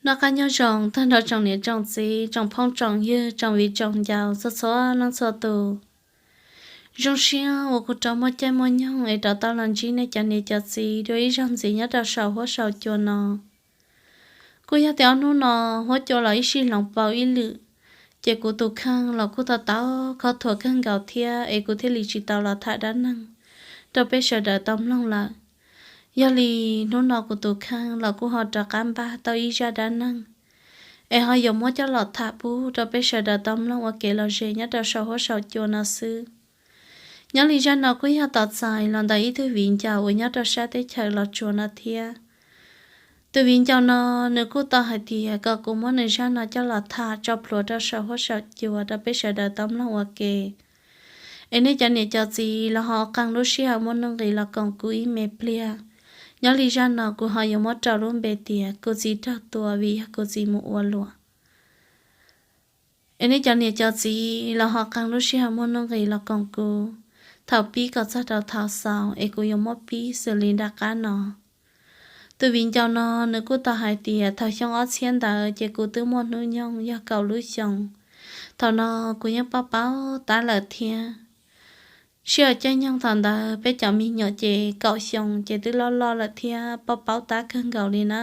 Noj qab nyob zoo tag nrho tsoom niam tsoom txiv, tsoom phooj tsoom ywg, tsoom viv tsoom ncaus txhua txhua leej txhua tus. Zoo siab uas kuv rov muaj caij muaj nyoog es rov tau los ntsib nej cov niam cov txiv dua ib zaug ntxiv nyob rau saum huab saum cua no. Kuj yog tias ob hnub no huab cua los ib sij hloov pauv ib lwm, ces kuv tus kheej los kuj tau tau khov thuam kawg nkaus thiab es kuv thiaj li tsis tau los tham dab neeg rau peb sawv daws tau mloog lawm. Yog li hnub no kuv tus kheej los kuj ho rov qab npaj tau ib zaj dab neeg es ho yuav muab coj los tham pub rau peb sawv daws tau mloog ua kev lom zem nyob rau saum huab saum cua no xwb. Nyob li zaj no kuj yog tos txais los ntawm ib tug viv ncaus uas nyob rau sab teb chaws Los Tsuas no thiab. Tus viv ncaus no nws kuj tau hais tias kom kuv muab nws zaj no coj los tham tso plhuav rau saum huab saum cua rau peb sawv daws tau mloog ua ke. Es nej cov niam cov txiv los ho qee lub sij hawm muaj nuj nqis los koom kuv ib me pliag. Nyob li zaj no kuv ho yuav muab rau lub npe tias kuv txiv raug tua vim yog kuv txiv mus ua luam. Es nej cov niam cov txiv los ho qee lub sij hawm muaj nuj nqis los koom kuv thaum pib kom txog rau thaum xaus es kuv yuav muab pib xws li nram qab no. Tus viv ncaus no nws kuj tau hais tias thaum xyoo ob txhiab ntawd ces kuv twb muaj hnub nyoog yog kaum lub xyoos. Thaum no kuv yeej paub paub tab lawm thiab. Sij hawm caij nyoog thaum ntawd peb cov me nyuam ces kaum xyoo ces twb loj loj lawm thiab paub paub tab kawg nkaus li na.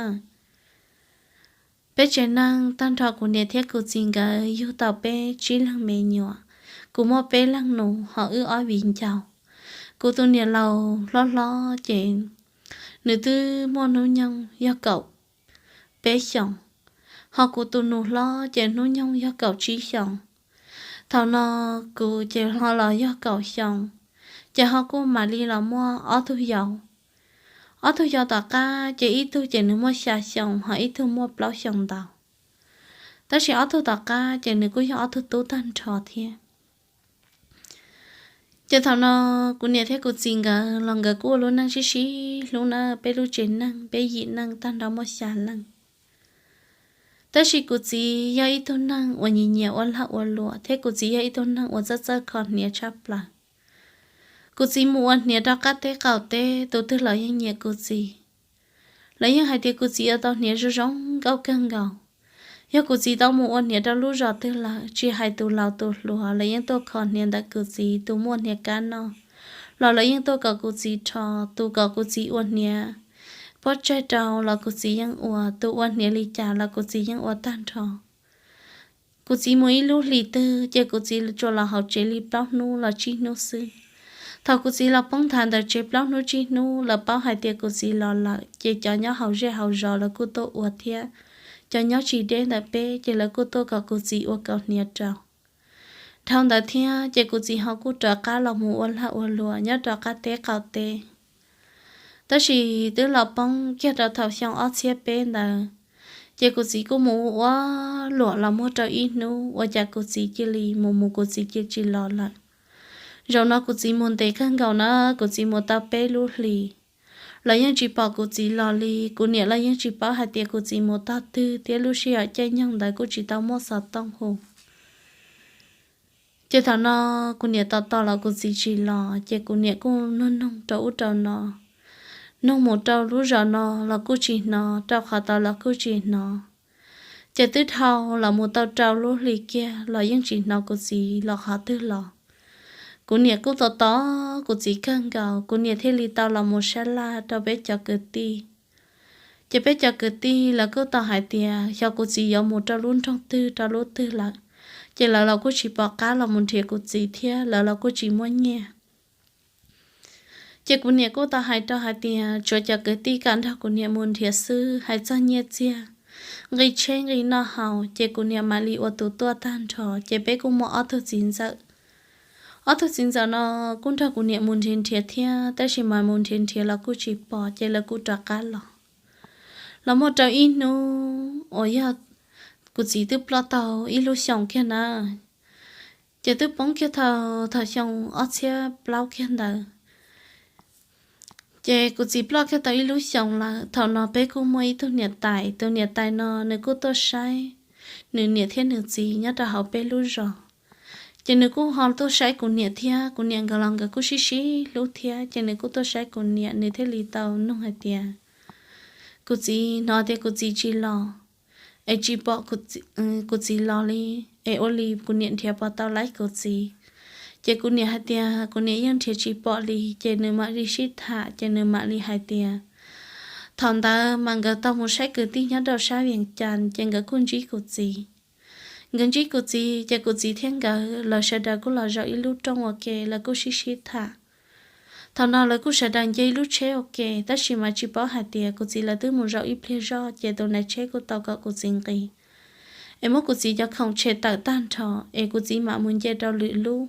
Peb tsev neeg tag nrho kuv niam thiab kuv txiv nkawd yug tau peb tsib leeg me nyuam. Kuv muaj peb leeg nus ho wb ob viv ncaus. Kuv tus niam laus hlob hlob ces nws twb muaj hnub nyoog yog kaum peb xyoos, ho kuv tus nus hlob ces hnub nyoog yog kaum tsib xyoos. Thaum no kuv ces ho los yog kaum xyoo, ces ho kuj mam li los muaj ob tug yau. Ob tug yau tom qab ces ib tug ces nws muaj xya xyoo ho ib tug muaj plaub xyoos ntau. Tab sis ob tug tom qab ces nws kuj yog ob tug tub tag nrho thiab. Ces thaum no kuv niam thiab kuv txiv nkawd los nkawd kuj ua lub neej sib sib hlub na, peb lub tsev neeg peb yim neeg tag nrho muaj xya leej. Tab sis kuv txiv yog ib tug neeg uas nyiam nyiam ua lag ua luam thiab kuv txiv yog ib tug neeg uas txawj txawj kho hniav tshaj plaws. Kuv txiv mus ua hniav rau qab teb qaum teb, tus twg los yeej nyiam kuv txiv. Lawv yeej hais tias kuv txiv ua tau hniav zoo zoo nkauj kawg nkaus. Yog kuv txiv tau mus ua hniav rau lub zos twg lawm, tsis hais tus laus tus hluas, lawv yeej tuaj kho hniav ntawm kuv txiv. Tus muaj hniav kab noj los lawv yeej tuaj kom kuv txiv rho, tus kom kuv txiv ua hniav pob tsaig rau los kuv txiv yeej ua, tus ua hniav li cas los kuv txiv yeej ua tag nrho. Kuv txiv mus ib lub hlis twg ces kuv txiv tsuas los hauv tsev li plaub hnub los tsib hnub xwb. Thaum kuv txiv los poob nthav ntawm tsev plaub hnub tsib hnub, lawv paub hais tias kuv txiv los lawm, ces cov nyob hauv zej hauv zos lawv kuj tuaj ua thiab, cov nyob tsis deb ntawm peb ces lawv kuj tuaj kom kuv txiv ua kaus hniav rau. Dhau ntawd thiab ces kuv txiv ho kuj rov qab los mus ua lag ua luam nyob rov qab teb qaum teb. Tab sis twb los poob kiag rau thaum xyoo ob txhiab peb ntawd, ces kuv txiv kuj mus ua luam los muaj rau ib hnub ua cas kuv txiv cia li mus mus kuv txiv cia tsis los lawm. Zaum no kuv txiv mus ntev kawg nkaus na, kuv txiv mus tau peb lub hlis los yeej tsis pom kuv txiv los li. Kuv niam los yeej tsis paub hais tias kuv txiv mus tog twg thiab lub sij hawm caij nyoog ntawd kuj tsis tau muaj xov tooj hu. Ces thaum no kuv niam tos tos los kuv txiv tsis los, ces kuv niam kuj nug noog rau ub rau no, noog mus rau lub zos no los kuj tsis hnov, rau qhov tod los kuj tsis hnov. Ces twb dhau los mus tau rau lub hlis kiag los yeej tsis hnov kuv txiv los qhov twg los. Kuv niam kuj tos tos kuv txiv kawg nkaus, kuv niam thiaj li tau los mus sab laj rau peb cov kwv tij. Ces peb cov kwv tij lawv kuj tau hais tias xyov kuv txiv yuav mus rau lub nroog twg rau lub twg lawm, ces lawv los kuj tsis pom qab los mus nrhiav kuv txiv thiab lawv los kuj tsis muaj nyiaj. Ces kuv niam kuj tau hais rau hais tias tsuav cov kwv tij kam nrog kuv niam mus nrhiav xwb, hais txog nyiaj txiag, nqi tsheb nqi noj haus ces kuv niam mam li ua tus tuaj tag nrho. Ces peb kuj muaj ob tug txiv ntxawm. Ob tug txiv ntxawm no kuj nrog kuv niam mus nrhiav nrhiav thiab, tab sis mas mus nrhiav nrhiav los kuj tsis pom, ces lawv kuj rov qab los. Los muaj rau ib hnub uas yog kuv txiv twb ploj tau ib lub xyoos kiag na, ces twb poob kiag thaum, thaum xyoo ob txhiab plaub kiag ntawd. Ces kuv txiv ploj kiag tau ib lub xyoos lawm, thaum no peb kuj muaj ib tug niam tais, tus niam tais no nws kuj tuaj saib nws niam thiab nws txiv nyob rau hauv peb lub zos. Ces nws kuj ho tuaj saib kuv niam thiab, kuv niam nkawd los nkawd kuj sib sib hlub thiab, ces nws kuj tuaj saib kuv niam, nws thiaj li tau nug hais tias, kuv txiv, hnov tias kuv txiv tsis los, es tsis pom kuv txiv los li, es ua li kuv niam nrhiav puas tau lawv kuv txiv. Ces kuv niam hais tias kuv niam yeej nrhiav tsis pom li, ces nws mam li sib tham, ces nws mam li hais tias thaum ntawd mas nkawd tau mus saib kwv tij nyob rau sab Vias Cas, ces nkawd kuj ntsib kuv txiv. Nkawd ntsib kuv txiv, ces kuv txiv thiab nkawd lawv sawv daws kuj los zaum ib lub rooj ua ke, lawv kuj sib sib tham. Thaum no lawv kuj sawv daws nce ib lub tsheb ua ke, tab sis mas tsis paub hais tias kuv txiv lawv twb mus zaum ib pliag zog, ces tus nais tsheb kuj tau kom kuv txiv nqis, es muab kuv txiv cov khoom tshem tawm tag nrho, es kuv txiv mam mus nce rau lwm lub,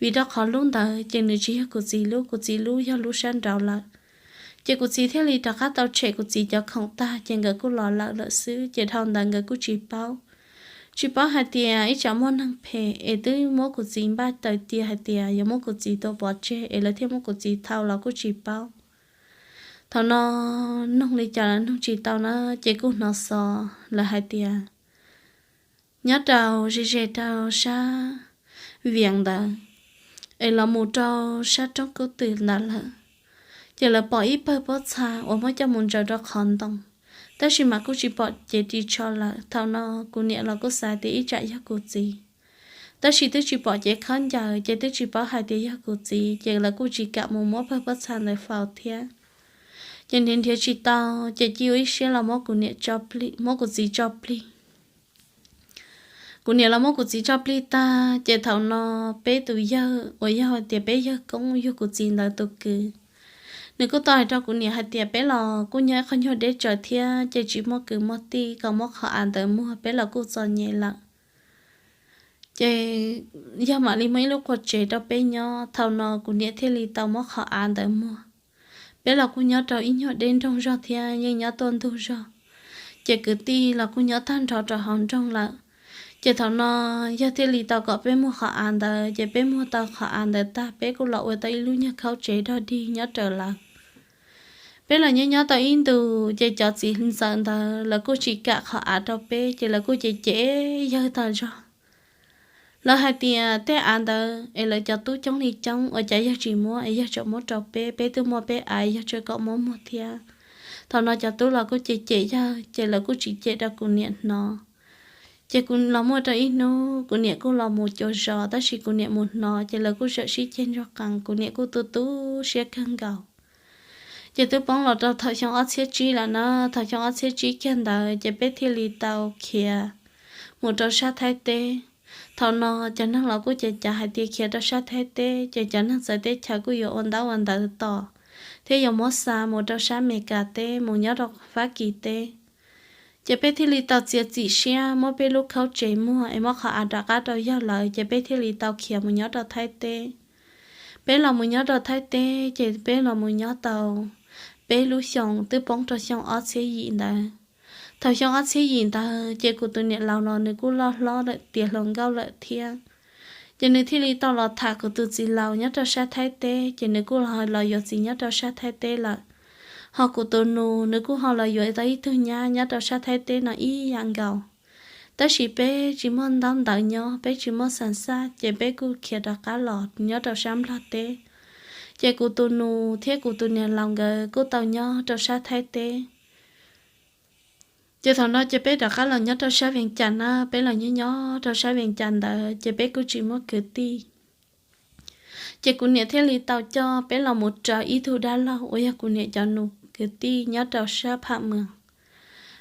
vim rau qhov lub ntawd ces nws tsis yog kuv txiv lub, kuv txiv lub yog lub sab nraud lawm. Ces kuv txiv thiaj li rov qab tau tshem kuv txiv cov khoom tag, ces nkawd kuj los lawm lawm xwb, ces dhau ntawd nkawd kuj tsis paub. Tsis paub hais tias ib tsam muaj neeg phem es twb muab kuv txiv npaj taws cia hais tias yuav muab kuv txiv tua pov tseg, es lawv thiaj muab kuv txiv thau los kuj tsis paub. Thaum no nug li cas los nug tsis tau na, ces kuj hnov xov lawv hais tias nyob rau ze ze rau sab Vias ntawd, es los mus rau sab roob Kub Twm ntawd lawm, ces lawv pom ib pawg pob txha uas muab coj mus ntsaws rau qhov ntoo, tab sis mas kuj tsis pom cev ris tsho lawm. Thaum no kuv niam los kuj xav tias ib tsam yog kuv txiv, tab sis twb tsis pom cev khaub ncaws, ces twb tsis paub hais tias yog kuv txiv, ces lawv kuj tsis kam mus muab pawg pob txha ntawd faus thiab. Ces nrhiav nrhiav tsis tau, ces cia ua ib siab los muab kuv niam tso plig, muab kuv txiv tso plig. Kuv niam los muab kuv txiv tso plig tag, ces thaum no peb tus yawg uas yog tias peb yawg koob yug kuv txiv ntawd tus kwv, nws kuj tau hais rau kuv niam hais tias peb los kuj nyob ib qho nyuag deb tsawv thiab, ces tsis muaj kwv muaj tij kom muab qhov av ntawd muag, peb los kuj txom nyem lawm. Ces yawg mam li muaj ib lub qua tsev rau peb nyob. Thaum no kuv niam thiaj li tau muab qhov av ntawd muag. Peb los kuj nyob rau ib nyuag deb nroog zog thiab, yeej nyob tuaj ntug zog, ces kwv tij los kuj nyob tag nrho rau hauv nroog lawm. Ces thaum no yawg thiaj li tau kom peb muag qhov av ntawd, ces peb muag tau qhov av ntawd tag, peb kuj los ua tau ib lub nyuag khaub tsev dog dig nyob raws lawv. Peb los nyob nyob tau ib ntus, ces cov txiv ntxawm ntawd lawv kuj tsis kam qhov av rau peb, ces lawv kuj cem cem yawg tag zog. Lawv hais tias tej av ntawd es lawv cov tub coob li coob, ua cas yawg tsis muab, es yawg tseem muab rau peb, peb twb muaj peb av, yawg tseem kom muab muag thiab. Thaum no cov tub los kuj cem cem yawg, ces lawv kuj tsis cem rau kuv niam hnov. Ces kuv los muaj rau ib hnub kuv niam kuj los mus cuag zos, tab sis kuv niam mus hnov, ces lawv kuj txawm sib ceg nraug qees, kuv niam kuj tu tu siab kawg nkaus. Ces twb poob los rau thaum xyoo ob txhiab tsib lawm na, thaum xyoo ob txhiab tsib kiag ntawd ces peb thiaj li tau khiav mus rau sab Thaib teb. Thaum no cov neeg los kuj cav cav hais tias khiav rau sab Thaib teb ces cov neeg txawv teb chaws kuj yuav ua ntaub ua ntawv tos, thiab yuav muab xa mus rau sab Amelikas teb, mus nyob rau Fab Kis teb. Ces peb thiaj li tau txiav txim siab muab peb lub khaub tsev muag es muab qhov av rov qab rau yawg lawv, ces peb thiaj li tau khiav mus nyob rau Thaib teb. Peb los mus nyob rau Thaib teb, ces peb los mus nyob tau peb lub xyoo twb poob rau xyoo ob txhiab yim ntawd. Thaum xyoo ob txhiab yim ntawd ces kuv tus niam laus no nws kuj loj hlob lawm tiav hluas nkauj lawm thiab. Ces nws thiaj li tau los tham kuv tus txiv laus nyob rau sab Thaib teb, ces nws kuj los yuav txiv nyob rau sab Thaib teb lawm. Ho kuv tus nus nws kuj ho los yuav tau ib tug nyab nyob rau sab Thaib teb no ib yam nkaus. Tab sis peb tsis muaj ntaub ntawv nyob, peb tsis muaj xas xaj, ces peb kuj khiav rov qab los nyob rau sab Nplog teb. Ces kuv tus nus thiab kuv tus niam laus nkawd kuj tau nyob rau sab Thaib teb. Ces thaum no ces peb rov qab los nyob rau sab Vees Cas na, peb los nyob nyob rau sab Vees Cas ntawd ces peb kuj tsis muaj kwv tij. Ces kuv niam thiaj li tau coj peb los mus raws ib tug dab laug uas yog kuv niam cov nus kwv tij nyob rau sab Pham Mws.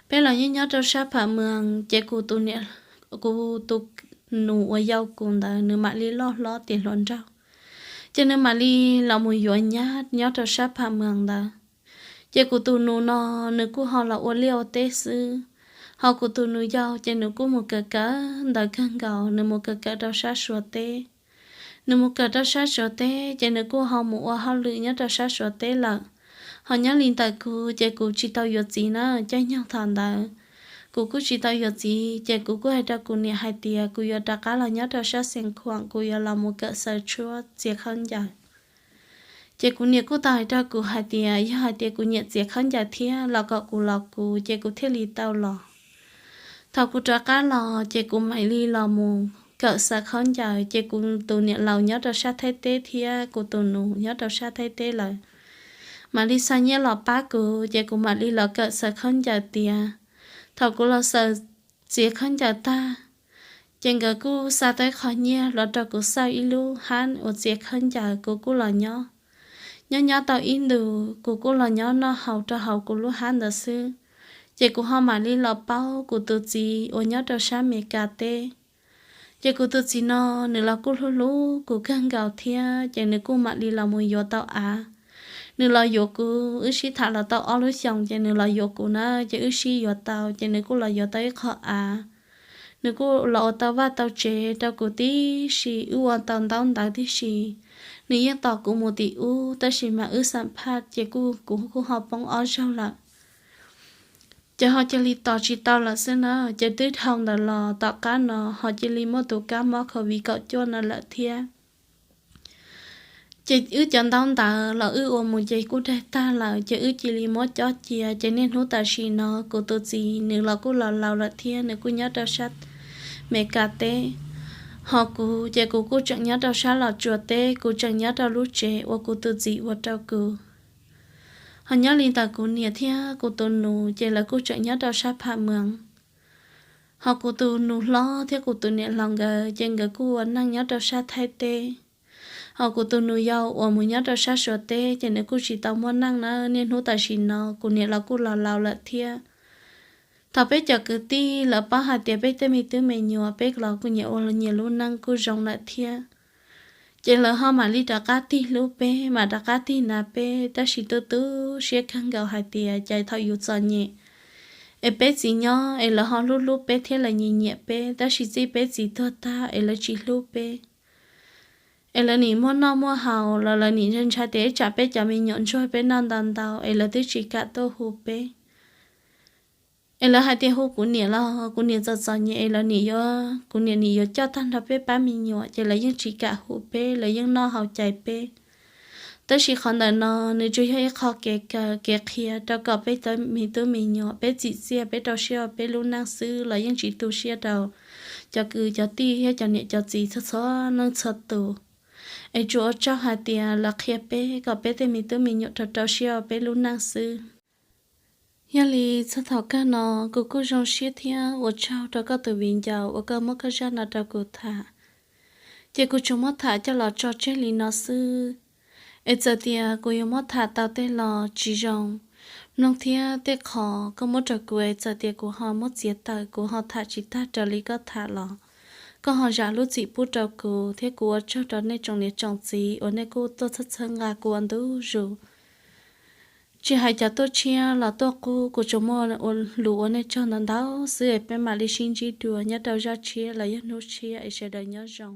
Peb los nyob nyob rau sab Pham Mws, ces kuv tus niam, kuv tus nus uas yau kuv ntawd nws mam li loj hlob tiav hluas nraug, ces nws mam li los mus yuav nyab nyob rau sab Pham Mws ntawd. Ces kuv tus nus no nws kuj ho los ua liaj ua teb xwb, ho kuv tus nus yau ces nws kuj mus kawm kawm ntawv kawg nkaus, nws mus kawm kawm rau sab Suav teb. Nws mus kawm rau sab Suav teb ces nws kuj ho mus ua hauj lwm nyob rau sab Suav teb lawm. Ho nyob li ntawm kuv ces kuv tsis tau yuav txiv na, caij nyoog thaum ntawd kuv kuj tsis tau yuav txiv, ces kuv kuj hais rau kuv niam hais tias kuv yuav rov qab los nyob rau sab Xeev Khuam, kuv yuav los mus kawm xaws tshuab txiav khaub ncaws. Ces kuv niam kuj tau hais rau kuv hais tias yog hais tias kuv nyiam txiav khaub ncaws thiab los kom kuv los kuv, ces kuv thiaj li tau los. Thaum kuv rov qab los ces kuv mam li los mus kawm xaws khaub ncaws, ces kuv tus niam laus nyob rau sab Thaib teb thiab kuv tus nus nyob rau sab Thaib teb lawm mam li xa nyiaj los pab kuv, ces kuv mam li los kawm xaws khaub ncaws tiav. Thaum kuv los xaws txiav khaub ncaws tag, ces nkawd kuj xa tau ib qho nyiaj los rau kuv xauj ib lub hab uas txiav khaub ncaws, kuv kuj los nyob. Nyob nyob tau ib ntus kuv kuj los nyob noj haus rau hauv kuv lub hab ntawd xwb, ces kuv ho mam li los paub kuv tus txiv uas nyob rau sab Meskas teb. Ces kuv tus txiv no, nws los kuj hlub hlub kuv kawg nkaus thiab, ces nws kuj mam li los mus yuav tau av. Nws los yuav kuv, wb sib tham los tau ob lub xyoos, ces nws los yuav kuv na, ces wb sib yuav tau, ces nws kuj los yuav tau ib qho av. Nws kuj los ua tau vaj tau tsev rau kuv tib si, wb ua tau ntaub ntawv tib si. Nws yeej tos kuv mus tim ub, tab sis mas wb xam phaj, ces kuj kuv kuj ho poob ob zaug lawm. Ces ho cia li tos tsis tau lawm xwb na, ces twb dhau ntawd los tom qab no ho cia li muaj tus kab mob COVID kaum cuaj no lawm thiab. Ces wb cov ntaub ntawv los wb ua mus ces kuj daig tag lawm, ces wb cia li muab cob cia. Ces niaj hnub tam sim no kuv tus txiv nws los kuj los laus lawm thiab, nws kuj nyob rau sab Meskas teb. Ho kuv ces kuv kuj tseem nyob rau sab Los Tsuas teb, kuv tseem nyob rau lub tsev uas kuv tus txiv ua rau kuv. Ho nyob li ntawm kuv niam thiab kuv tus nus ces lawv kuj tseem nyob rau sab Phaj Mees. Ho kuv tus nus hlob thiab kuv tus niam laus nkawd ces nkawd kuj ua neej nyob rau sab Thaib teb. Ho kuv tus nus yau uas mus nyob rau sab Suav teb ces nws kuj tsis tau muaj neej na, niaj hnub tam sim no kuv niam los kuj los laus lawm thiab. Thaum peb cov kwv tij lawv paub hais tias peb tej me tub me nyuam peb los kuj nyias ua nyias lub neej kuj zoo lawm thiab, ces lawv ho mam li rov qab tig hlub peb, mam rov qab tig hnav peb, tab sis tu tu siab kawg nkaus hais tias cas thaum yus txom nyem es peb txiv nyob es lawv ho hlub hlub peb thiab lawv nyiam nyiam peb, tab sis txij peb txiv tuag tag es lawv tsis hlub peb. Es lawv nim muaj noj muaj haus los lawv nim ntshai ntshai tias ib tsam peb cov me nyuam ntsuag peb noj ntau ntau es lawv twb tsis kam tuaj hu peb. Es lawv hais tias hu kuv niam los kuv niam txom txom nyem es lawv nim yuav, kuv niam nim yuav coj tag nrho peb pab me nyuam, ces lawv yeej tsis kam hu peb, lawv yeej noj haus cais peb. Tab sis qhov ntawm no nws tsuas yog ib qho kev kawm kev qhia rau kom peb cov me tub me nyuam peb txim txiaj, peb rau siab ua peb lub neej xwb los yeej tsis tu siab rau cov kwv cov tij thiab cov niam cov txiv txhua txhua leej txhua tus. Es tsuas ua tsaug hais tias lawv qhia peb kom peb tej me tub me nyuam rau rau siab ua peb lub neej xwb. Yog li txog thaum kawg no kuv kuj zoo siab thiab ua tsaug rau koj tus viv ncaus uas koj muab koj zaj no rau kuv tham. Ces kuv tsuas muab tham coj los tso tseg li no xwb. Es txawm tias kuv yuav muab tham tau tej los tsis zoo, mloog thiab tej qho koj muab rau kuv es txawm tias kuv ho muab txiav tawm, kuv ho tham tsis tag raws li koj tham los, koj ho zam lub txim pub rau kuv thiab. Kuv ua tsaug rau nej tsoom niam tsoom txiv uas nej kuj tuaj txhawb txhawb nqa kuv ua ntu zus. Tsis hais cov tuaj tshiab los tuaj qub, kuv tsuas muaj lus ua nej tsaug ntau ntau xwb es peb mam li sib ntsib dua nyob rau zaj tshiab los yog hnub tshiab es sawv daws nyob zoo.